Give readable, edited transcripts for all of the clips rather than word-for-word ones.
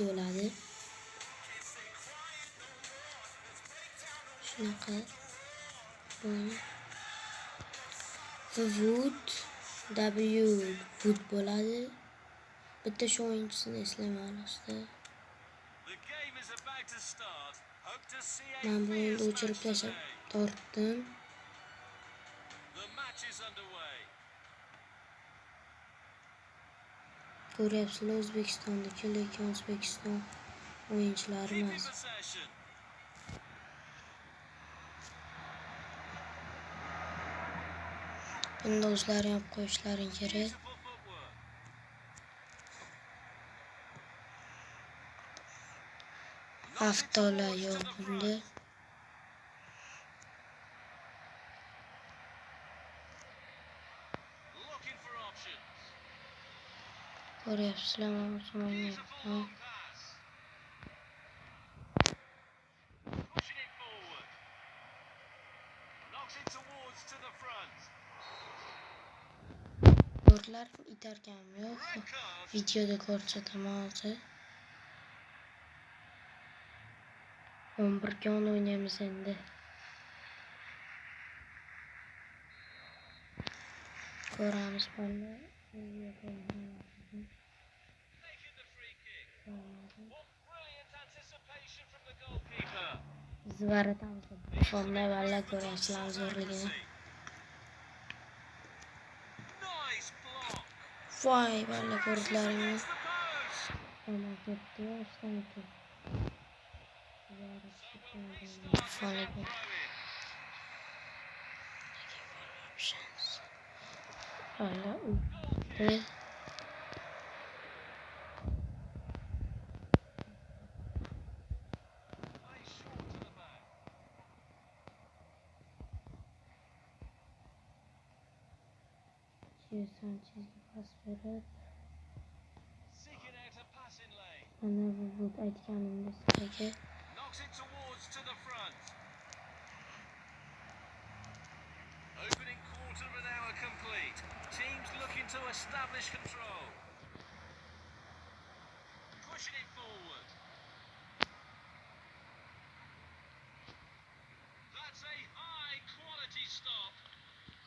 Bo'ladi. Shunaqa o'yin. Wood, W Wood bo'ladi. Bitta shu o'yinchisini eslayman hozir. Men bu o'yinni o'chirib tashlab tortdim. Ko'ryapsizlar, O'zbekistonniki, lekin O'zbekiston o'yinchilari emas. Bunda o'zlari ham qo'yishlaring kerak. Avtolar yo'q bunda. Ko'ryapsizlar, men o'zim o'ynayapman. Ko'rlar, itarganim yo'q. Videoda ko'rsataman hozir. 11 ga 10 o'ynaymiz endi. Ko'ramiz buni. Zvaratamiz. Fonda valla ko'ryapsizlar zo'rligini. Voy, valla ko'rdilaringmi? Yomon ketdi, ishdan ketdi. Valla o'tdi. Sanchezga pas berib, mana bu Wood aytganimda sizlarga.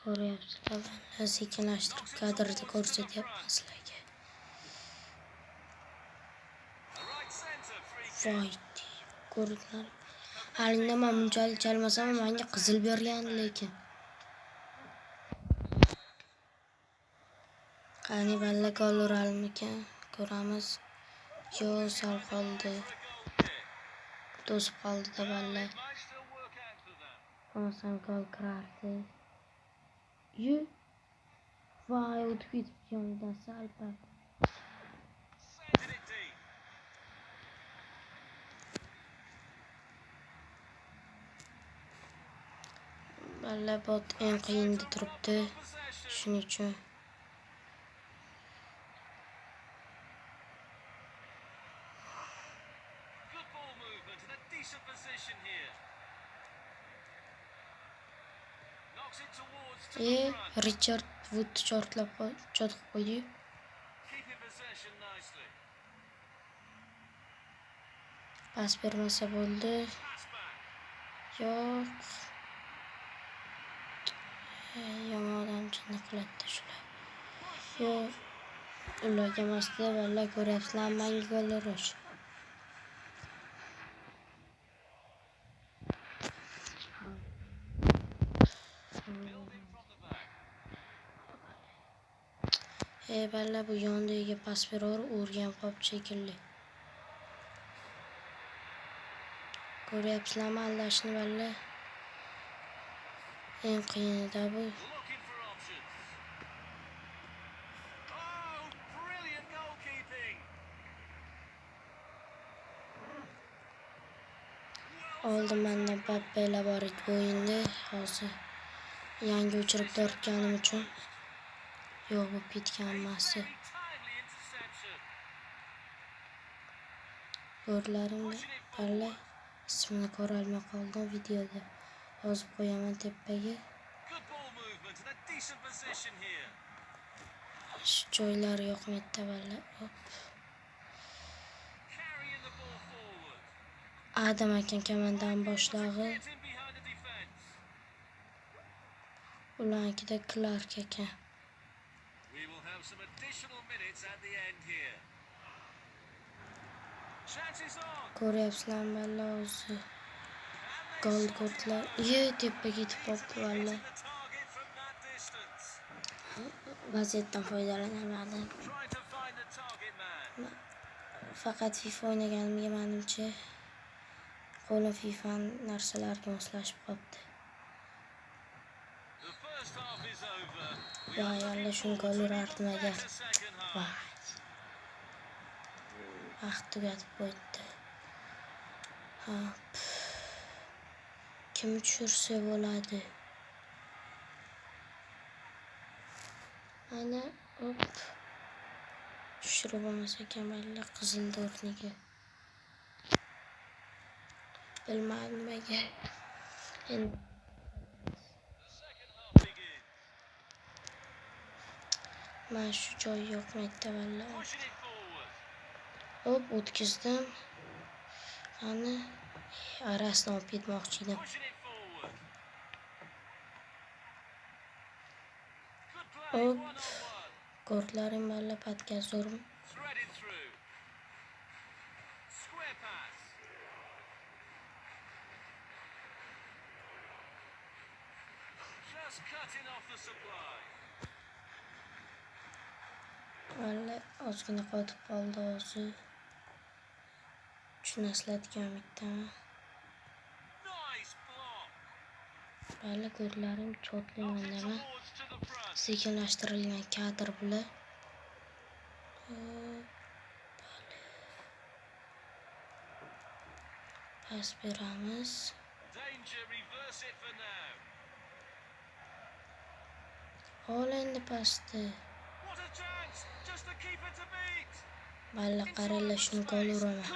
Ko'ryapsizlar, buni sekinlashtirib kadrda ko'rsatyapman sizlarga. Voy, ko'rdinglar. Halida men bunchalik chalmasam menga qizil bergan lekin. Qani balla gol uralmikan? Ko'ramiz. Yo, sal qoldi. To'sib qoldi-da balla. Bo'lmasam gol kirardi. Yu. Voy, o'tib ketibdi yonidan sal pal. Balla bot eng qiyinda turibdi. Shuning uchun Richard Wood chortlab chotib qo'ydi. Pas bermasa bo'ldi. Yo'q. Yomon odam jinni qiladi shular. Yo'q. Ularga emasdi, valla ko'ryapsizlar, menga gol urish. Balla bu yondagiga pas beraverib urgan qop shekilli. Ko'ryapsizlarmi aldashni balla? Eng qiyinida bu. Oldin menda Mbappe'lar bor edi bu o'yinda. Hozir yangi o'chirib tortganim uchun yo'q bo'lib ketgan hammasi. Ko'rlarimni balla ismini ko'ra olmay qoldim videoda. Yozib qo'yaman tepaga. Shu joylari yoqmaydi balla. Hop. Adam ekan komandaning boshlig'i. Ularnikida Clark ekan. Ko'ryapsizlarmi valla o'zi. Gol ko'rdilar. Ye, tepaga ketib qolibdi valla. Vaziyatdan foydalanolmadim. Faqat FIFA o'ynaganimga menimcha qo'lim FIFA narsalarga moslashib qolibdi. Voy, alla shuni gol urardim agar. Voy. Vaqt tugatib qo'ydi. Hop. Kim tushirsa bo'ladi? Ana, hop. Tushirib bo'lmasa ekan valla qizilni o'rniga. Bilmadim nimaga. Endi mana shu joy yoqmaydi valla. Hop, o'tkazdim. Ana arasini olib ketmoqchi edim. Hop, ko'rdilaring valla patga zo'rim. Valla ozgina qotib qoldi o'zi. Tushunasizlar degan umiddaman. Valla ko'rlarim chotlayman. Sekinlashtirilgan kadr bular. Pas beramiz. Ol endi pastni. Valla qaranglar shuni gol uraman.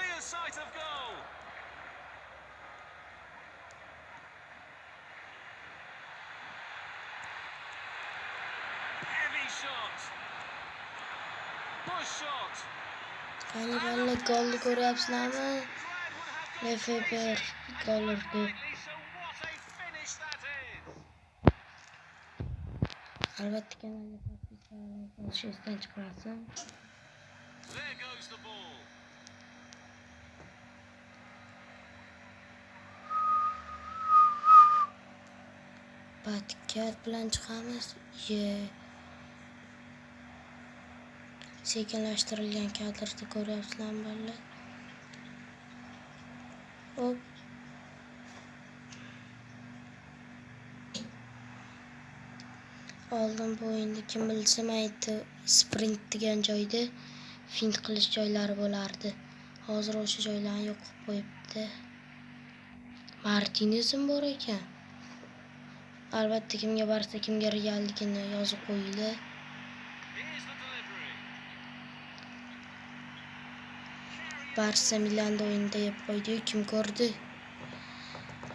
Qani valla golni ko'ryapsizlarmi? Lefebvre gol urdi. Albatta kanalga podpiska bosish esdan chiqmasin. Patkat bilan chiqamiz. Ye. Sekinlashtirilgan kadrda ko'ryapsizlarmi bolalar? Hop. Oldin bu o'yinda kim bilsa mayda sprint degan joyda fint qilish joylari bo'lardi. Hozir o'sha joylarni yo'q qilib qo'yibdi. Martinezim bor ekan. Albatta kimga Barsa, kimga Realligini yozib qo'yinglar. Barsa Milanda o'yinda yeb qo'ydi-yu, kim ko'rdi?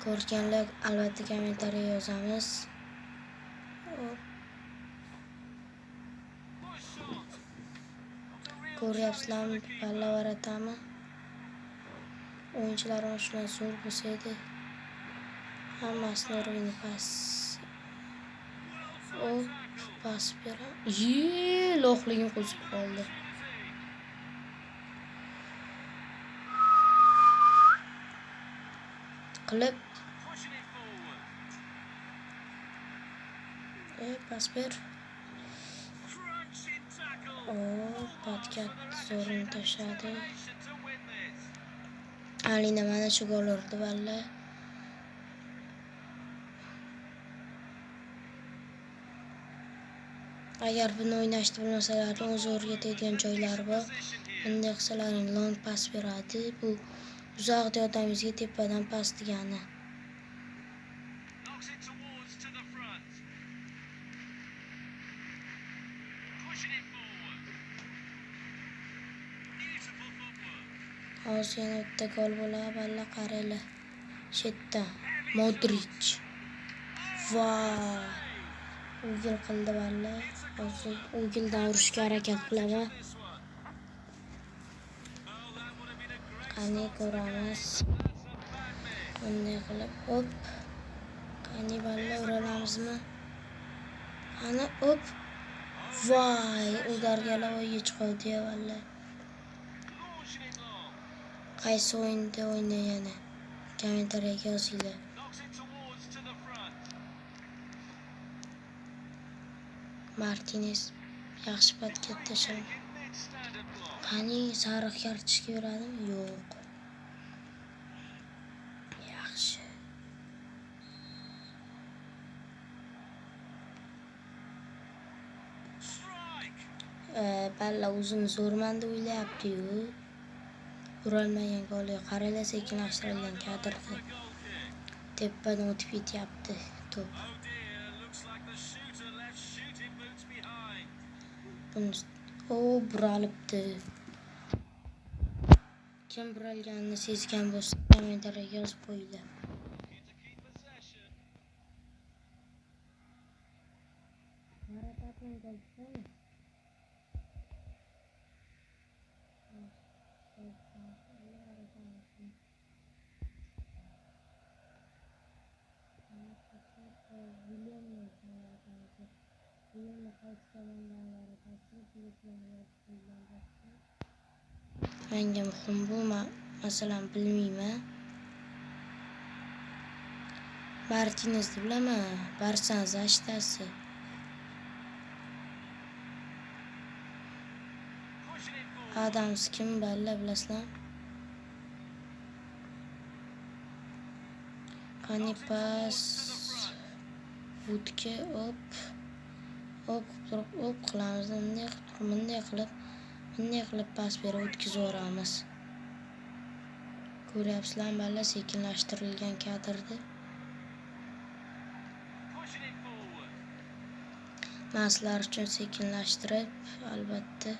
Ko'rganlar albatta kommentariya yozamiz. Ko'ryapsizlarmi? Palla varatami? O'yinchilar shunday zo'r bo'lsa edi. Hammasini o'rgini pas. Hop, pas beraman. Ye, loqligim qo'zib qoldi. Qilib pas ber. O, patkat zo'rini tashladi. Alina mana shu gol urdi valla. Agar buni o'ynashni bilmasalaring o'zi o'rgatadigan joylari bor. Bunday qilsalaring long pas beradi. Bu uzoqda odamingizga tepadan pas degani. Hozir yana bitta gol bo'ladi, valla qaranglar. Shetda Modric. Voy! Ugil qildi valla. Hozir ugildan urishga harakat qilaman. Qani ko'ramiz. Bunday qilib, hop. Qani balla uralamizmi? Qani, hop. Voy, udargalar o'yga chiqadi valla. Qaysi o'yinda o'ynayani? Kommentariyaga yozinglar. Martinez yaxshi podkatda tashladi. Qani sariq kartochka beradimi? Yo'q. Yaxshi. Balla o'zini zo'rman deb o'ylayapti-yu. Urolmagan golga qaranglar, sekinlashtirilgan kadrda. Tepadan o'tib ketyapti to'p. Buni o buralibdi. Kim buralganini sezgan bo'lsa, kommentariyaga yozib qo'yinglar. Menga muhim bu, masalan, bilmayman. Martinezni bilaman, Barsan zashtasi. Adams kim balla bilasizlar? Qani pas Woodga, hop. Hop turib, hop qilamiz. Bunday qilib turib, bunday qilib, bunday qilib pas berib o'tkazib yuboramiz. Ko'ryapsizlarmi balla sekinlashtirilgan kadrda. Men sizlar uchun sekinlashtirib, albatta.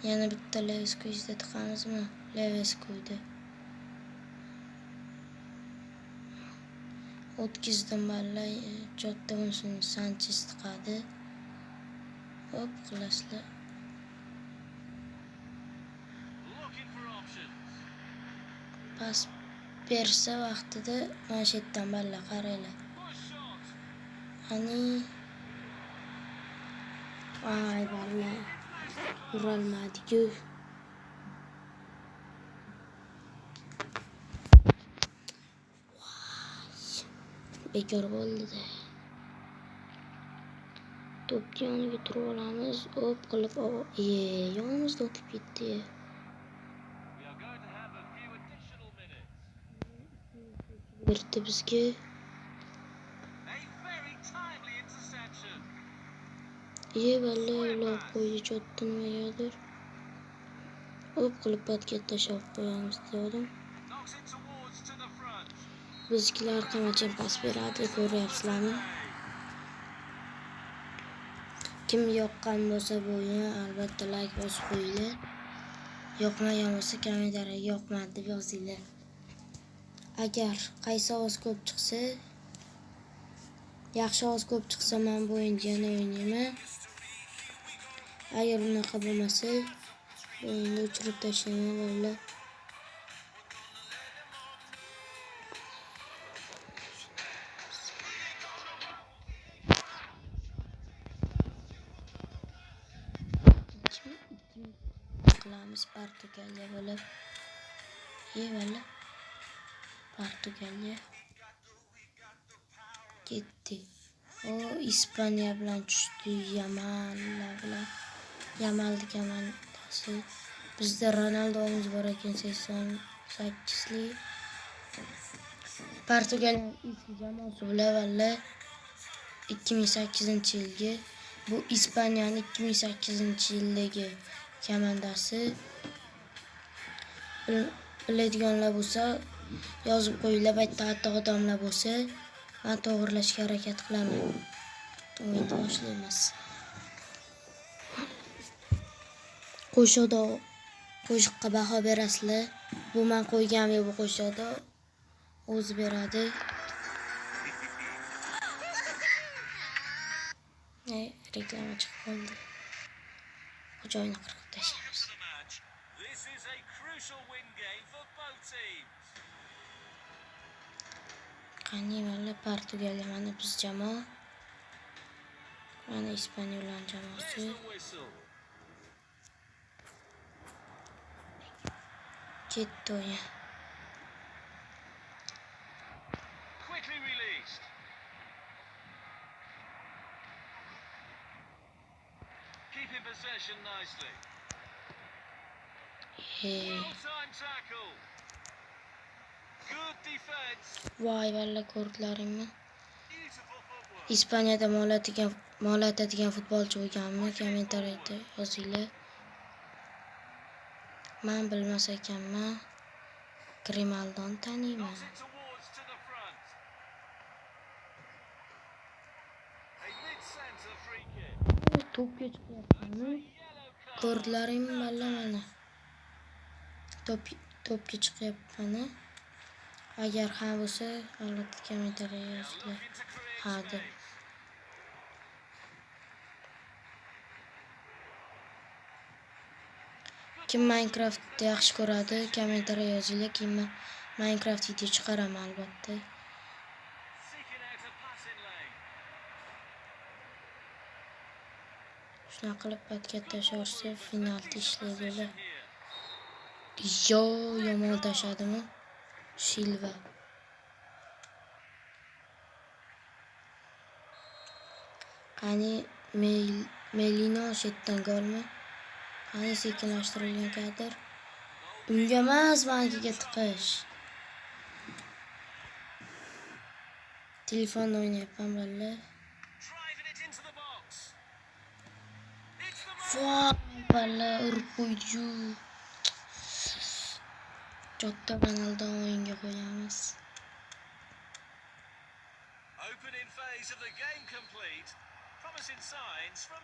Yana bitta Lewis Quizda tiqamizmi? Lewis Quizda. O'tkazdim balla, jotda unisini Sanchez tiqadi. Hop qilasizlar. Pas bersa vaqtida mana shu yerdan balla qaranglar. Qani ay balla urolmadi-ku. Bekor bo'ldi-da. To'pni yoniga turib olamiz. Hop qilib, yonimizda o'tib ketdi. Berdi bizga. Valla ulab qo'ydi, chotdi nimagadir. Hop qilib podkat tashlab qo'yamiz dedim. Bizgilar qancha pas beradi, ko'ryapsizlarmi? Kim yoqqan bo'lsa bu o'yinni albatta like bosib qo'yinglar. Yoqmagan bo'lsa kommentariyaga yoqmadi deb yozinglar. Agar qaysi ovoz ko'p chiqsa, yaxshi ovoz ko'p chiqsa, men bu o'yinni yana o'ynayman. Agar unaqa bo'lmasa, bu o'yinni o'chirib tashlayman valla. Qilamiz Portugaliya bo'lib. Valla. Portugaliya ketdi. O İspaniya bilan tushdi, Yamallar bilan. Yamalni komandasi. Bizda Ronaldo'miz bor ekan 88lik. Portugaliya eski jamoasi bilan valla 2008-yilgi. Bu İspaniyaning 2008-yildagi komandasi. Biladiganlar bo'lsa yozib qo'yinglar, bitta hatto odamlar bo'lsa, men to'g'rilashga harakat qilaman. O'yinni boshlaymiz. Qo'shiqqa baho berasizlar. Bu men qo'yganmi bu qo'shiqda o'zi beradi. Reklama chiqib qoldi. Bu joyini qirqib tashlaymiz. Qani valla Portugaliya, mana biz jamoa. Mana Ispaniyalar jamoasi. Ketdi o'yin. Voy valla, ko'rdilaringmi? Ispaniyada Malata degan futbolchi bo'lganmi? Kommentariyada yozinglar. Men bilmas ekanman. Grimaldoni taniyman. To'pga chiqyaptimi? Ko'rdilaringmi valla mana. To'pga chiqyapman. Agar ha bo'lsa, albatta kommentariyaga yozinglar. Ha deb. Kim Minecraftni yaxshi ko'radi, kommentariyaga yozinglar. Keyin men Minecraft video chiqaraman albatta. Shunaqa qilib podkast tashlashsa finalda ishlaydilar. Yo, yomon tashladimi? Silva. Qani Melino chetdan golmi? Qani sekinlashtirilgan kadr. Unga emas, manikiga tiqish. Telefonda o'ynayapman valla. Voy valla, urib qo'ydi-yu. Jota Ronaldo o'yinga qo'yamiz.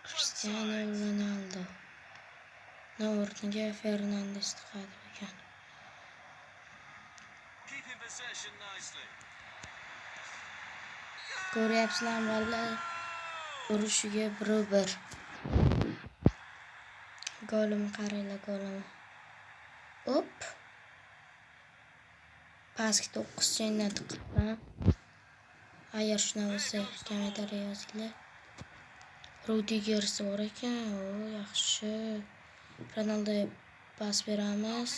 Cristiano Ronaldo. O'rniga Fernandes tiqadi bugun. Ko'ryapsizlarmi valla, urushiga 1-1. Golim qaranglar, golim. Op. Pastki 9 chendan tiqibman. Agar shunaqa bo'lsa, kommentariya yozinglar. Rudiger bor ekan, o yaxshi. Ronaldoga pas beramiz.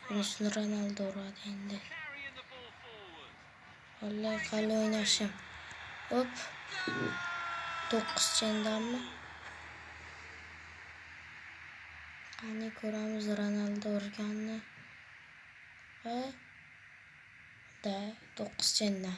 Bunisini Ronaldo uradi endi. Valla qalay o'ynashim. Hop. 9 chendanmi? Qani ko'ramiz Ronaldo urganni. Va da 9 chendan.